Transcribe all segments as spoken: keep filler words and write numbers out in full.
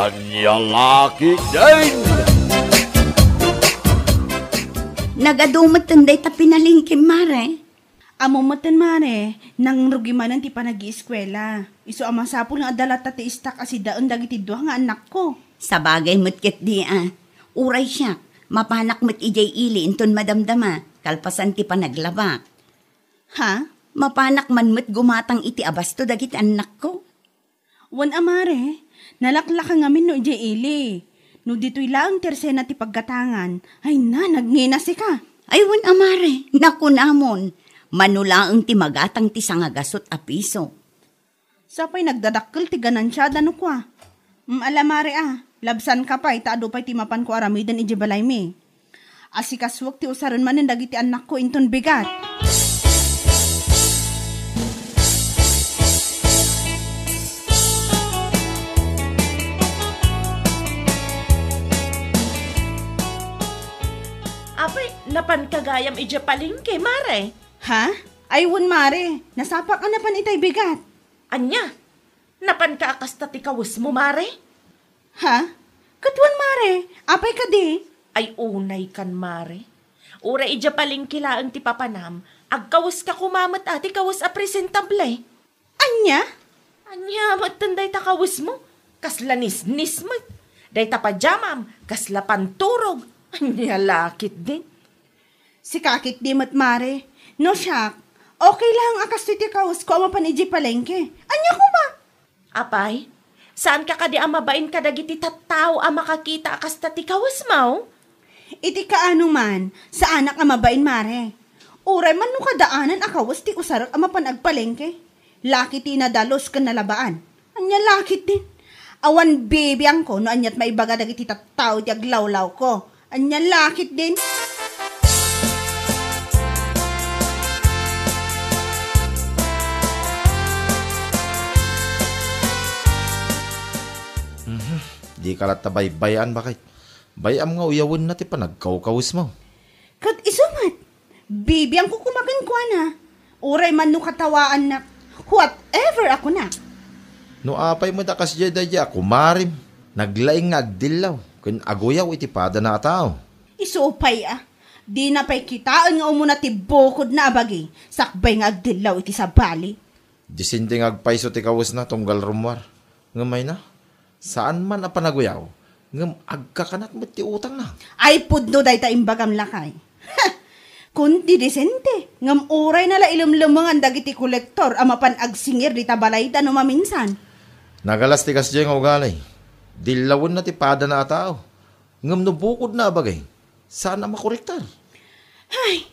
Ania la ketdin? Nagadu metten dayta pinalengke, mare. Ammom metten, mare, nangrugi manen ti panag-ieskuela. Isu a masapul nga adda latta ti istak a sidaen dagiti dua nga annakko. Sabagay met ketdi a. Uray siak, mapanak met idiay ili inton madamdama, kalpasan ti panaglabak. Ha? Mapanak man met gumatang iti abasto dagiti annakko. Wen a, mare, nalaklaka ngamin no idiay ili. No ditoy laeng ti arsena ti paggatangan, ay na, nagngina sika. Ay, wen a, mare, nakunamon. Mano laeng ti magatang ti sangagasut a piso. Sapay nagdadakkel ti ganansiada no kua. Mm, ala, mare a, labsanka pay ta adu pay ti mapanko aramiden idiay balaymi. Asikasuek ti usaren manen dagiti annakko inton bigat. Apay, napanka gayam idiay palengke, mare? Ha? Ay, wen, mare. Nasapak a napan itay bigat. Ania? Napanka a kasta ti kawesmo, mare? Ha? Ket wen, mare. Apay kadi? Ay, unaykan, mare. Uray idiay palengke laeng ti papanam, agkaweska koma met a ti kawes a presentable. Ania? Ania metten dayta kawesmo? Kasla nisnis met. Dayta pajamam, kasla panturog. Ania la ketdin? Sika ketdi met, mare. No siak, okay lang a kastoy ti kawesko a mapan idiay palengke. Ania koma? Apay, saanka kadi a mabain kadagiti tattao a makakita a kasta ti kawesmo? Iti kaanoman, saanak a mabain, mare. Uray man no kadaanan a kawes ti usarek a mapan agpalengke. Laki ti nadalus ken nalabaan. Ania la ketdin? Awan bibiangko no aniat maibaga dagiti tattao iti aglawlawko. Ania la ketdin? Mhm. Dika latta baybay-an, baket. Bay-am nga uyawenna ti panagkawkawesmo. Ket isu met, bibiangko koma kenkuana. Uray man no katawaannak, whatever a kunak. No apay met a kasdiay daydiay a kumarem, naglaing nga agdillaw ken aguyaw iti padana a tao. Isu pay a, dina pay kitaen nga umuna ti bukodna a bagi, sakbay nga agdillaw iti sabali. Disente nga agpayso ti kawesna tunggal rummuar. Ngem ay na, saan man a panaguyaw, ngem agkakanat met ti utangna. Ay pudno dayta imbagam, lakay. Kundi Disente, ngem urayna la ilemlemengan dagiti kolektor a mapan agsingir dita balayda no maminsan. Nagalas ti kasdiay nga ugali. Dillawenna ti padana a tao. Ngem no bukodna a bagi, saan a makorektar. Ay,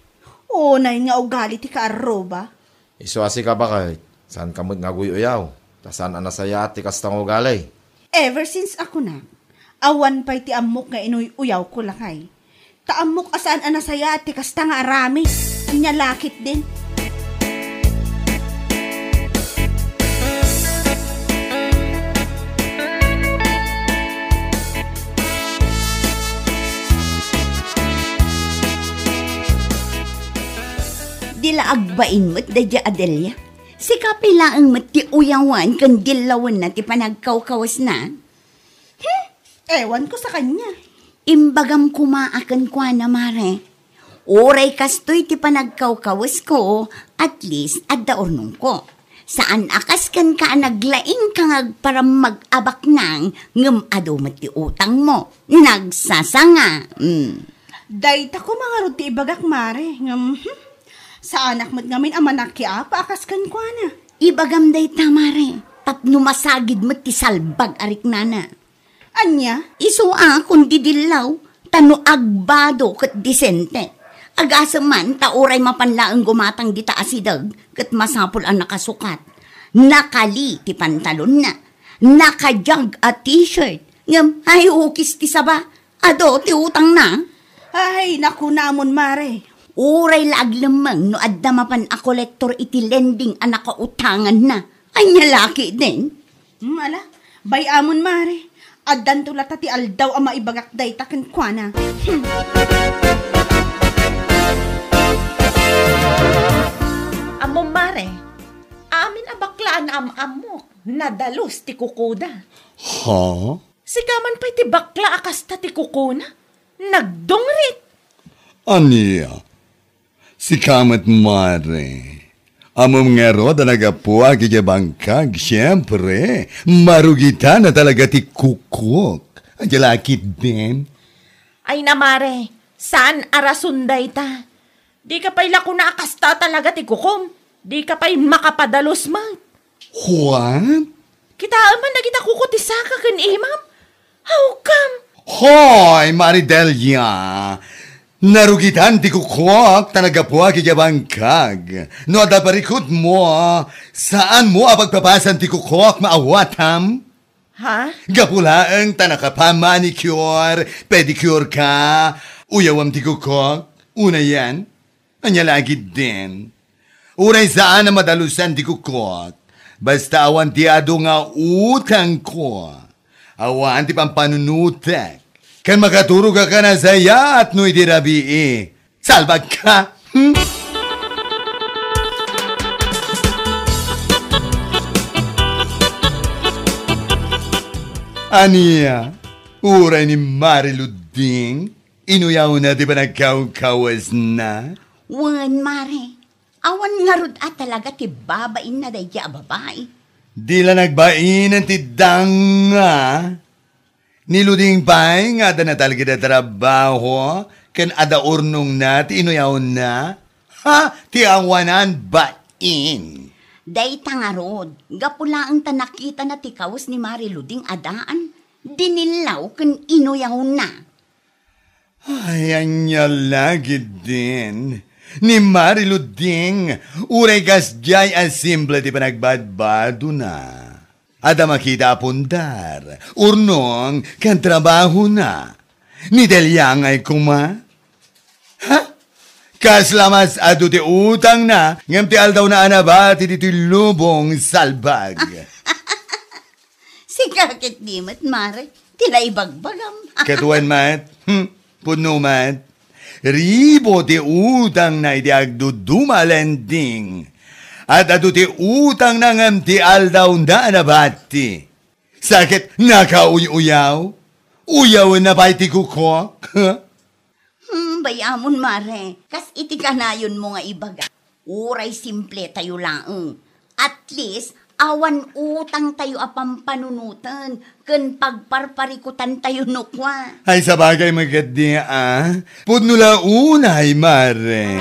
unay nga ugali ti kaarruba. Isu a sika, baket, saanka met nga aguy-uyaw, ta saan a nasayaat ti kasta nga ugali. Ever since a kunak, awan pay ti ammok nga inuy-uyawko, lakay. Ta ammok a saan a nasayaat ti kasta nga aramid. Ania la ketdin? Di la agbain met daydiay a Delia. Sika pay laeng met ti uyawan ken dillawenna ti panagkawkawesna. Hmm, ewanko sakania. Imbagam koma a kenkuana, mare. Uray kastoy ti panagkawkawesko, at least adda urnongko. Saan a kas kenka a naglaingka nga agparammag a baknang ngem adu met ti utangmo. Nagsasanga. Mm. Dayta koma ngarud ti ibagak, mare, ngem, hmm, saanak met ngamin a manakiapa a kas kenkuana. Ibagam dayta, mare, tapno masagid met ti salbag a riknana. Ania? Isu a kundidillaw, ta no agbado ket disente. Agasem man ta uray mapan laeng gumatang dita asideg ket masapul a nakasukat. Nakali ti pantalonna. Nakadiag a t-shirt. Ngem, ay, ukis ti saba. Adu ti utangna. Ay, nakunamon, mare. Uray la aglemmeng no adda mapan a kolektor iti lending a nakautanganna. Ania la ketdin? Hmm, ala, bay-amon, mare. Addanto latta ti aldaw a maibagak dayta kenkuana. Hmm. Ammom, mare, amin a baklaan a am-ammok, nadalus ti kukuda. Ha? Sika man pay ti bakla a kasta ti kukuna. Nagdungrit. Ania? Sika met, mare. Ammom ngarud a nagapuak idiay bangkag, siempre, marugitan a talaga ti kukok. Ania la ketdin? Ay na, mare, saan a rason dayta. Dika pay la kuna a kasta talaga ti kukom. Dika pay makapadalus met. What? Kitaem man dagita kuko ti saka ken imam. Hawkam! Hoy, Mare Delia! Narugitan ti kukok ta nagapuak idiay bangkag. No adda parikutmo, saanmo a pagpapasan ti kukok, maawatam? Ha? Gapu laeng ta nakapa-manicure, pedicure ka, uyawem ti kukok, unayen? Ania la ketdin? Uray saan a madalusan ti kukok, basta awan ti adu nga utangko. Awan ti pampanunotek. Ken makaturogak a nasayaat no iti rabii. Salbagka! Hmm? Ania? Uray ni Mare Luding? Inuyawna ti panagkawkawesna? Wen, mare. Awan ngarud a talaga ti babainna daydiay a babai. Di la nagbainen ti danga. Ni Luding pay nga adda natalged a trabaho ken adda urnongna ti inuyawna. Ha? Ti awanan bain. Dayta ngarud, gapu laeng ta nakitana ti kawes ni Mare Luding a daan, dinillaw ken inuyawna. Ay, ania la ketdin? Ni Mare Luding, uray kasdiay a simple ti panagbadbadona. Adda makita a pundar, urnong, ken trabahona. Ni Delia ngay koma? Ha? Kasla mas adu ti utangna, ngem ti aldawna a nabati ditoy lubong, salbag. Sika ketdi met, mare, ti naibagbagam. Ket wen met, hmm, pudno met. Ribu ti utangna iti agduduma a lending. Adda adu ti utangna ngem ti aldawna a nabati. Sa ket nakauy-uyaw? Uyawenna pay ti kukok? Hmm, bay-amon, mare, kas iti kanayonmo nga ibaga, uray simple tayo laeng. At least, awan utang tayo a pampanunoten ken pagparparikutan tayo no kua. Ay, sabagay, magaddi, ah. Pudno la unay, mare.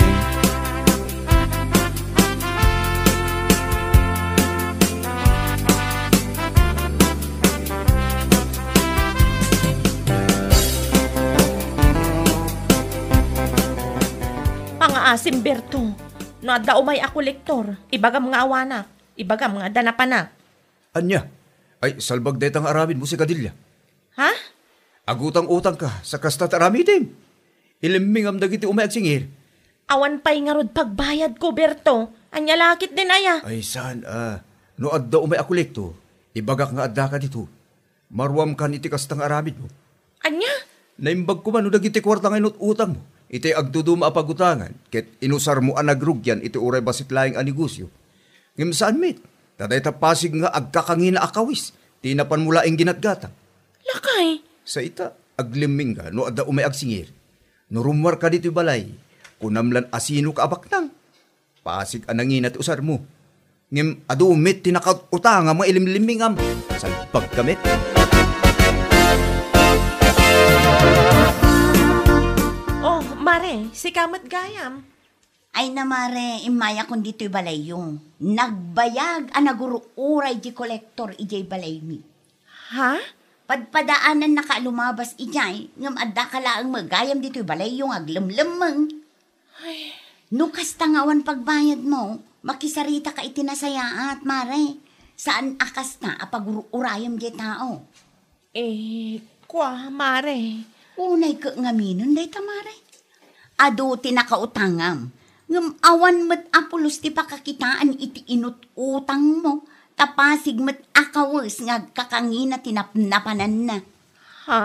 Pangaasim, Berto. No adda umay a kolektor, ibagam nga awanak, ibagam nga adda napanak. Ania? Ay, salbag dayta nga aramidmo, sika Delia. Ha? Agutang-utangka sa kasta ti aramidem. Ilimmingam dagiti umay agsingir. Awan pay ngarud pagbayadko, Berto. Ania la ketdin aya? Ay, saan, ah, no adda umay a kolektor, ibagak nga addaka dito. Maruamkan iti kasta nga aramidmo. Ania? Naimbag koma no dagiti kuarta nga inut-utangmo iti agduduma a pagutangan ket inusarmo a nagrugian iti uray bassit laeng a negosio. Ngem saan met, ta dayta pasig nga agkakangina a kawes ti napanmo laeng ginatgatang. Lakay. Sa ita, aglimmingka no adda umay agsingir. No rummuarka ditoy balay, kunam lan a sinoka a baknang. Pasig a nangina ti usarmo. Ngem adu met ti nakaut-utangam nga ilimlimmingam. Salbagka met. Oh, mare, sika met gayam. Ay na, mare, immayakon ditoy balayyo. Nagbayag a naguru-uray di kolektor idiay balaymi. Ha? Padpadaanannaka a lumabas idiay, ngem addaka laeng met gayam ditoy balayyo nga aglemlemmeng. Ay. No kasta nga awan pagbayadmo, makisaritaka iti nasayaat, mare. Saan a kasta a paguru-urayem diay tao. Eh, kua, mare. Unay ket ngaminen dayta, mare. Adu ti nakautangam, ngem awan met a pulos ti pakakitaan iti inut-utangmo, ta pasig met a kawes nga agkakangina ti napnapananna. Ha?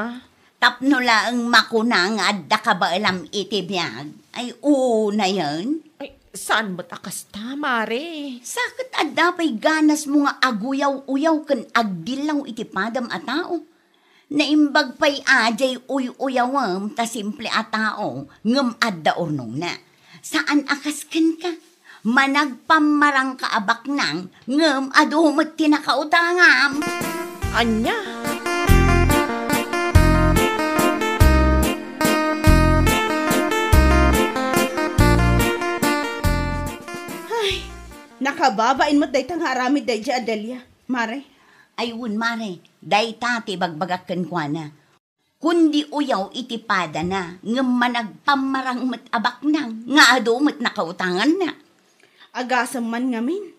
Tapno laeng makuna nga adda kabaelam iti biag, ay unayen? Ay, saan met a kasta, mare? Sa ket adda pay ganasmo nga aguyaw-uyaw ken agdillaw iti padam a tao. Naimbag pay a jay uy-uyawem ta simple a tao ngem adda urnongna. Saan a kas kenka. Managpammarangka a baknang ngem adu met ti nakautangam. Ania? Ay, nakababain met dayta nga aramid daydi a Delia, mare. Ay, wen, mare, dayta ti ibagbagak kenkuana. Kundi uyaw iti padana, ngem managpammarang met a baknang nga adu met nakautanganna. Agasem man ngamin.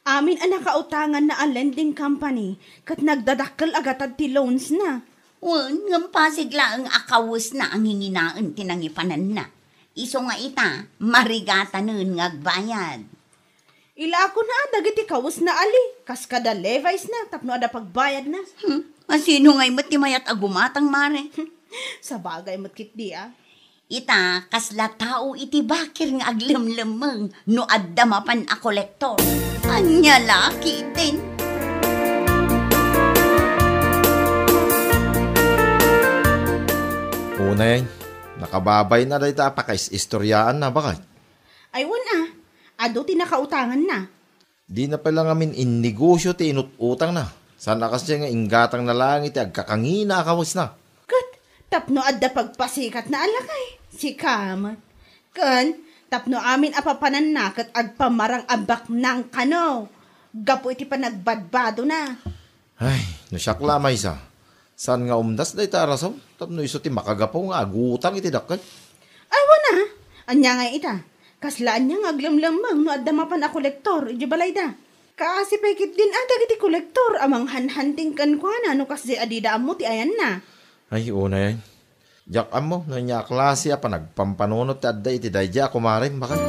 Amin a nakautanganna a lending company ket nagdadakkel a gatad ti loans na. Wen, ngem pasig laeng a kawesna a nginginaen ti nangipananna. Isu nga ita, marigatanen nga agbayad. Ilakona dagiti kawesna ali, kas kada Levi's na, tapno adda pagbayadna. Hmm, asino ngay met ti mayat a gumatang, mare? Sabagay met ketdi, a. Ita, kasla tao iti bakir nga aglemlemmeng no adda mapan a kolektor. Ania la ketdin? Unay, nakababayna dayta a pakais-istoriaanna, baket. Ay, wen a, adu ti nakautanganna. Dina pay la ngamin innegosio ti inut-utangna. Saan a kasdiay nga inggatangna laeng iti agkakangina a kawesna. Ket tapno adda pagpasikatna a lakay, sika met. Ken tapno amin a papananna ket agpammarang a baknang kano gapu iti panagbadbadona. Ay, no siak la a maysa, saan nga umdas dayta a rason tapno isu ti makagapu nga agutang iti dakkel? Ay, wen a. Ania ngay ita? Kasla ania nga aglemlemmeng no adda mapan a kolektor idiay balayda? Kaasi pay ketdin a dagiti kolektor a manghanhanting kenkuana no kasdiay a dida ammo ti ayanna. Ay, unay. Diak ammo no ania a klase a panagpampanunot ti adda iti daydi a kumarem, baket.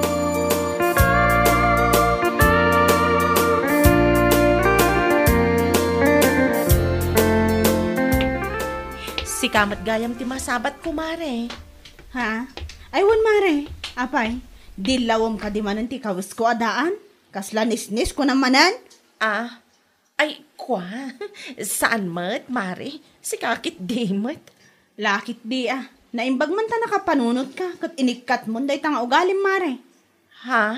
Sika met gayam ti masabat, kumare. Ha? Ay, wen, mare. Apay, dillawem kadi manen ti kawesko a daan? Kasla nisnis, kunam manen? Ah, Ay, kua, saan met, mare? Sika ketdi met. La ketdi a. Naimbag man ta nakapanunotka, ket inikkatmon dayta nga ugalim, mare. Ha?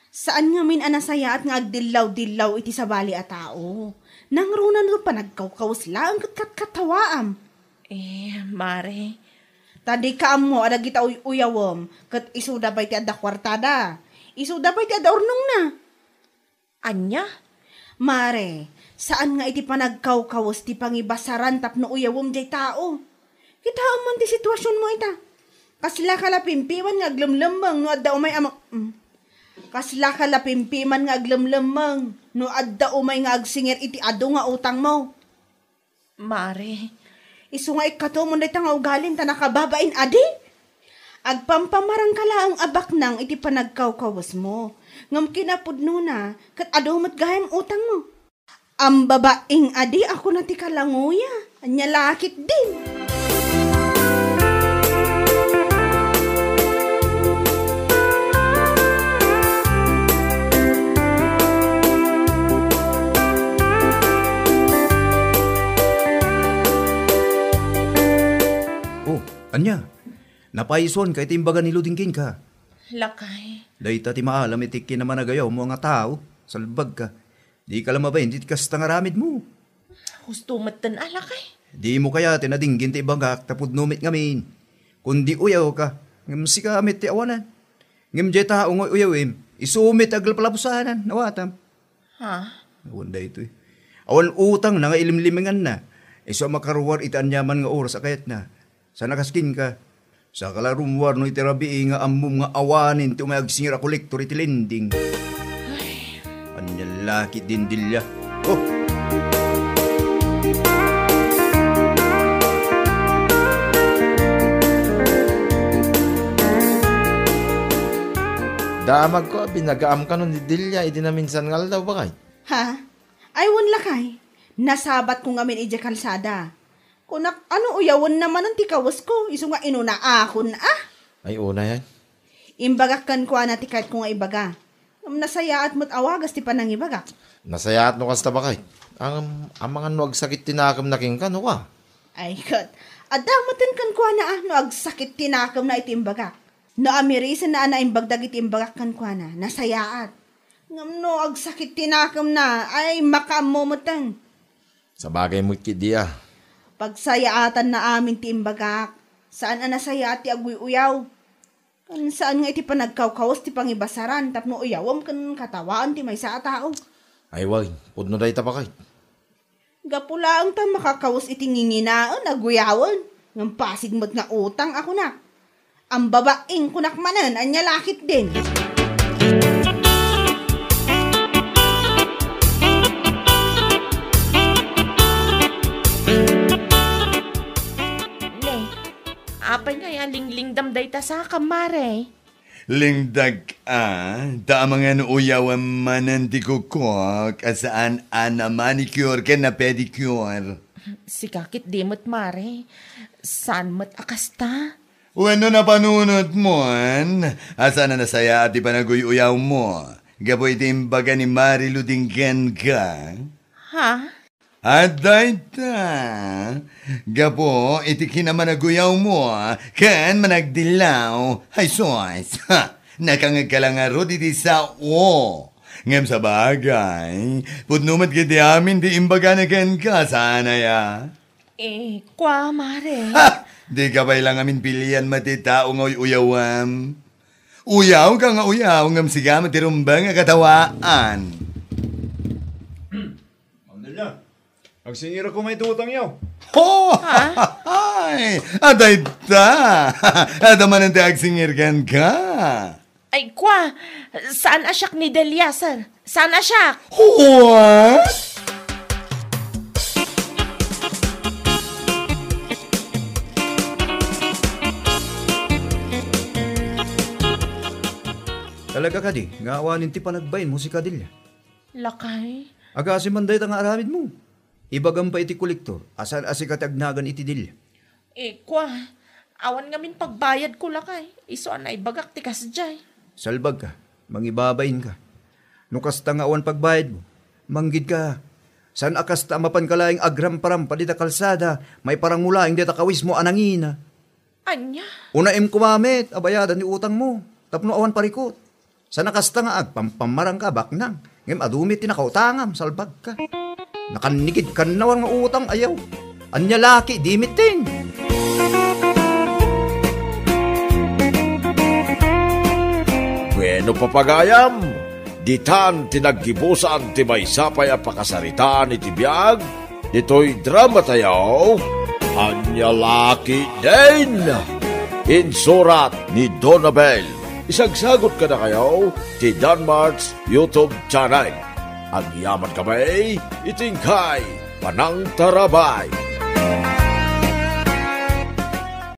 Saan ngamin a nasayaat nga agdillaw-dillaw iti sabali a tao. Nangruna no panagkawkawes laeng ket katkatawaam. Eh, mare. Ta dika ammo a dagita uy-uyawem, ket isuda pay ti adda kuartada. Isuda pay ti adda urnongna. Ania? Mare, saan nga iti panagkawkawes ti pangibasaran tapno uyawem jay tao. Kitaem man ti situasionmo ita. Kaslaka la pimpiman nga aglemlemmeng no adda umay a ma-, mm. Kaslaka la pimpiman nga aglemlemmeng no adda umay nga agsingir iti adu nga utangmo. Mare. Isu nga ikkatomon dayta nga ugalim ta nakababain adi. Agpampamarangka laeng a baknang iti panagkawkawesmo. Ngem kinapudnona, ket adu met gayam utangmo. Ambabaing adi a kuna ti kalangoya. Ania la ketdin? Oh, ania? Napaisuanka iti imbaga ni Luding kenka? Lakay. Dayta ti maalam iti kinamanagayawmo nga tao. Salbagka. Dika la mabain iti kasta nga aramidmo. Husto metten a, lakay. Dimo kayaten a dinggin ti ibagak ta pudno met ngamin. Kundi uyawka, ngem sika met ti awanan. Ngem diay tao nga uyawem, isu met ti aglaplapusanan, awatam. Ha? Awan daytoy. Awan utangna nga ilimlimenganna. Isu a makaruar iti aniaman nga oras a kayatna. Saan a kas kenka, saka la rummuar no iti rabii nga ammom nga awanen ti umay agsingir a kolektor iti lending. Ay. Ania la ketdin, Delia? Oh! Damagko a binagaamka no ni Delia idi naminsan nga aldaw, baket. Ha? Ay, wen lakay. Nasabatko ngamin idiay kalsada. Kunak, ano uyawenna manen ti kawesko, isu nga inunaakon a? Ay, unay, ay. Imbagak kenkuana ti kayatko nga ibaga. Ngem nasayaat met a wagas ti panangibagak. Nasayaat no kasta, baket. Am-, amangan no agsakit ti nakemna kenka, no ka? Ay, ket, adda metten kenkuana a no agsakit ti nakemna iti imbagak. No amirisenna a naimbag dagiti imbagak kenkuana, nasayaat. Ngem no agsakit ti nakemna, ay, makaammo metten. Sabagay met ketdi a. Pagsayaatanna amin ti imbagak. Saan a nasayaat ti aguy-uyaw. Ken saan nga iti panagkawkawes ti pangibasaran tapno uyawem ken katawaan ti maysa a tao. Ay, wen, pudno dayta, baket. Gapu laeng ta makakawes iti nginginaen a guyawen, ngem pasig met nga utang a kunak. Ambabaing kunak manen, ania la ketdin. Ne, apay nga ya linglingdam dayta sakam, mare? Lingdag a, ta amangan uyawem manen ti kukok a saan a na-manicure ken na-pedicure. Sika ketdi met, mare. Saan met a kasta? Wenno napanunotmon a saan a nasayaat ti panaguy-uyawmo gapu iti imbaga ni Mari Luding kenka? Ha? Adda ita, gapu iti kinamanaguyawmo ken managdillaw, ay sus, ha, nakangegka la ngarud iti sao. Ngem sabagay, pudno met ketdi amin ti imbagana kenka, saan aya? Eh, kua, mare. Ha! Dika pay la ngamin pilian met ti tao nga uy-uyawem. Uyawka nga uyaw, ngem sika met ti rumbeng a katawaan. Ma'am Delia, agsingirakon iti utangyo. Ho! Ha? Ay, adda ita. Adda manen ti agsingir kenka. Ay, kua, saan a siak ni Delia, sir? Saan a siak? What? Talaga kadi nga awanen ti panagbainmo, sika Delia? Lakay. Agasem man dayta nga aramidmo. Ibagam pay iti kolektor a saan a sika ti agnagan iti Delia. Eh, kua, awan ngamin pagbayadko, lakay. Isu a naibagak ti kasdiay. Salbagka, mangibabainka. No kasta nga awan pagbayadmo, manggidka. Saan a kasta a mapanka laeng agramparampa dita kalsada, maiparangmo laeng dita kawismo a nangina. Ania? Unaem koma met a bayadan ti utangmo, tapno awan parikut. Saan a kasta nga agpampammarangka a baknang, ngem adu met ti nakautangam, salbagka. Nakannigid kannawan nga utang, ayaw. Ania la ketdi metten? Bueno, papagayam, ditan ti naggibusan ti maysa pay a pakasaritaan iti biag ditoy dramatayo, Ania la ketdin? Insurat ni Donabel. Isagsagot kadakayo ti Danmart's YouTube channel. Agyamankami iti inkay panangtarabay.